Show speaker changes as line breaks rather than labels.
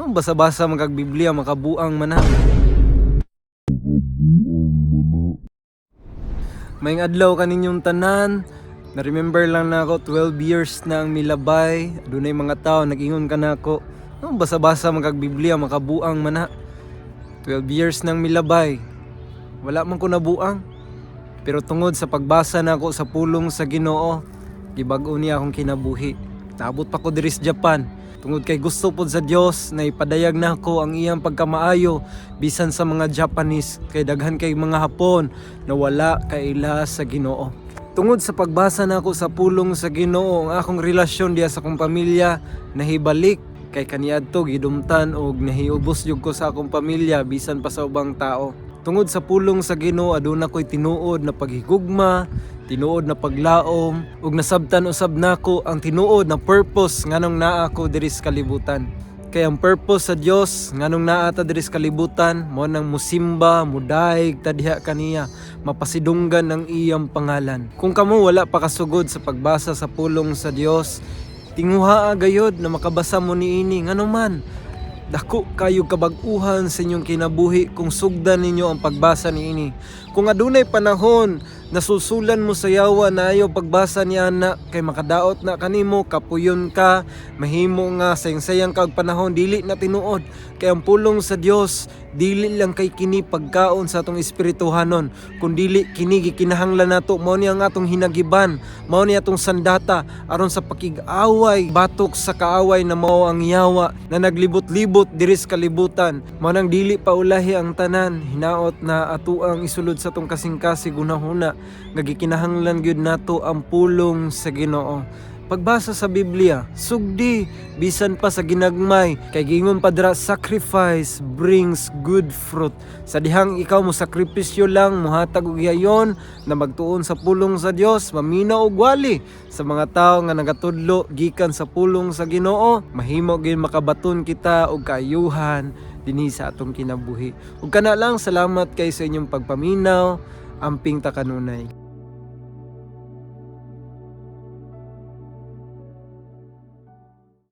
No, basa-basa man kag Biblia, makabuang man na. Maayong adlaw kaninyong tanan. Na-remember lang nako, 12 years na ang milabay. Dunay mga tao nag-ingon kanako, "No, basa-basa man kag Biblia, makabuang man na." 12 years nang milabay. Wala man ko nabuang. Pero tungod sa pagbasa nako sa pulong sa Ginoo, gibag-o niya akong kinabuhi. Naabot pa ko diri sa Japan. Tungod kay gusto pod sa Dios na ipadayag nako ang iyang pagkamaayo bisan sa mga Japanese, kay daghan kay mga Hapon na wala kaila sa Ginoo. Tungod sa pagbasa nako sa pulong sa Ginoo, ang akong relasyon diya sa akong pamilya nahibalik, kay kaniadto gidumtan og nahiubos jud ko sa akong pamilya bisan pa sa ubang tao. Tungod sa pulong sa Ginoo, aduna ko'y tinuod na paghigugma, tinuod na paglaom, ug nasabtan usab nako ang tinuod na purpose nganong naa ko diri sa kalibutan. Kay ang purpose sa Dios nganong naa ta diri sa kalibutan, mao nang musimba, mudaig ta diha kaniya, mapasidunggan ang iyang pangalan. Kung kamo wala pa kasugod sa pagbasa sa pulong sa Dios, tinguhaa gayod na makabasa mo niini, ngano man dako kayo kabag-uhan sa inyong kinabuhi kung sugdan ninyo ang pagbasa niini. Kung adunay panahon nasusulan mo sa yawa na ayaw pagbasa ni ana kay makadaot na kanimo, kapuyon ka, mahimo nga sayang-sayang kag panahon, dili na tinuod. Kay ang pulong sa Dios, dili lang kay kini pagkaon sa atong espirituhanon, kun dili kini gikinahanglan nato. Mao ni ang atong hinagiban, mao ni atong sandata aron sa pakig-away batok sa kaaway na mao ang yawa na naglibot-libot diri sa kalibutan. Mao nang dili pa ulahi ang tanan, hinaot na atuang isulod sa atong kasing-kasing hunahuna nga gikinahanglan gyud nato ang pulong sa Ginoo. Pagbasa sa Biblia, sugdi bisan pa sa ginagmay, kay giingon pa dira, "Sacrifice brings good fruit." Sa dihang ikaw mo sakripisyo lang, muhatag og higayon na magtuon sa pulong sa Dios, maminaw og wali sa mga tawo nga nagatudlo gikan sa pulong sa Ginoo, mahimo gyud makabaton kita og kaayuhan dinhi sa atong kinabuhi. Ug kana lang, salamat kay sa inyong pagpaminaw. Amping ta kanunay.